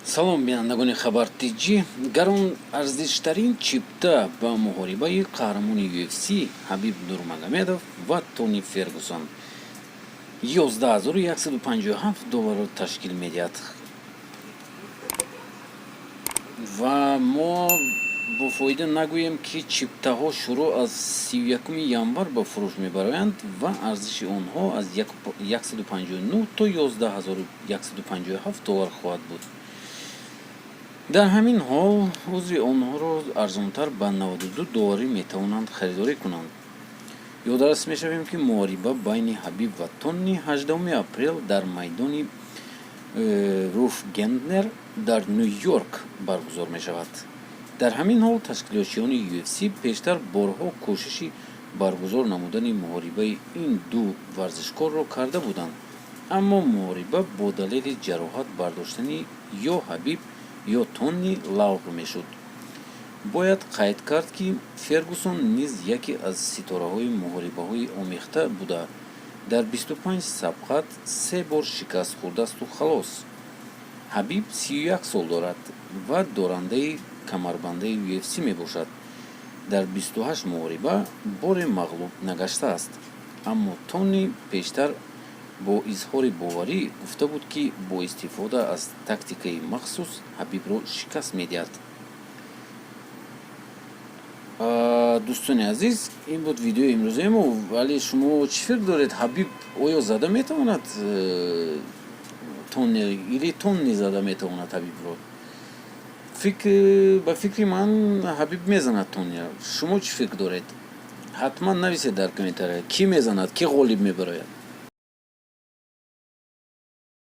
Салом, бинандагони Хабар Тҷ. Гарон арзиштарин чипта ба муҳорибаи қаҳрамони UFC Ҳабиб Нурмагомедов ва Тони Фергюсон 11 157 долларро ташкил медиҳад. Ва мо бо фоида нагӯем, ки чиптаҳо шурӯъ аз 31 январ ба фурӯш мебароянд ва арзиши онҳо аз 159 то 11 157 доллар хоҳад буд. Дар ҳамин ҳол, узви онҳоро арзонтар ба 92 долларӣ метавонанд харидорӣ кунанд. Ёдрас мешавем, ки муҳориба байни Ҳабиб ва Тони 18 апрел дар майдони Руф Генднер дар Ню-Йорк баргузор мешавад. Дар ҳамин ҳол, ташкилотчиёни UFC пештар борҳо кӯшиши баргузор намудани муҳорибаи ин ду варзишкорро карда буданд, аммо муҳориба бо далели ҷароҳат бардоштани ё Ҳабиб, ё Тони лағв мешуд. Бояд қайд кард, ки Фергюсон низ яке аз ситораҳои муҳорибаҳои омехта буда, дар 25 сабқат се бор шикаст хӯрдаасту халос. Ҳабиб 31 сол дорад ва дорандаи камарбандаи UFC мебошад. Дар 28 муҳориба боре мағлуб нагаштааст. Аммо Тони пештар бо изҳори боварӣ гуфта буд, ки бо истифода аз тактикаи махсус Ҳабибро шикаст медиҳад. Дӯстони азиз, ин буд видеои имрӯзаи мо. Вале шумо чӣ фикр доред? Ҳабиб оё зада метавонад Тони или Тони зада метавонад Ҳабибро? Фикр, ба фикри ман, Ҳабиб мезанад Тониро. Шумо чӣ фикр доред? Ҳатман нависед дар комментария, кӣ мезанад, кӣ ғолиб мебарояд.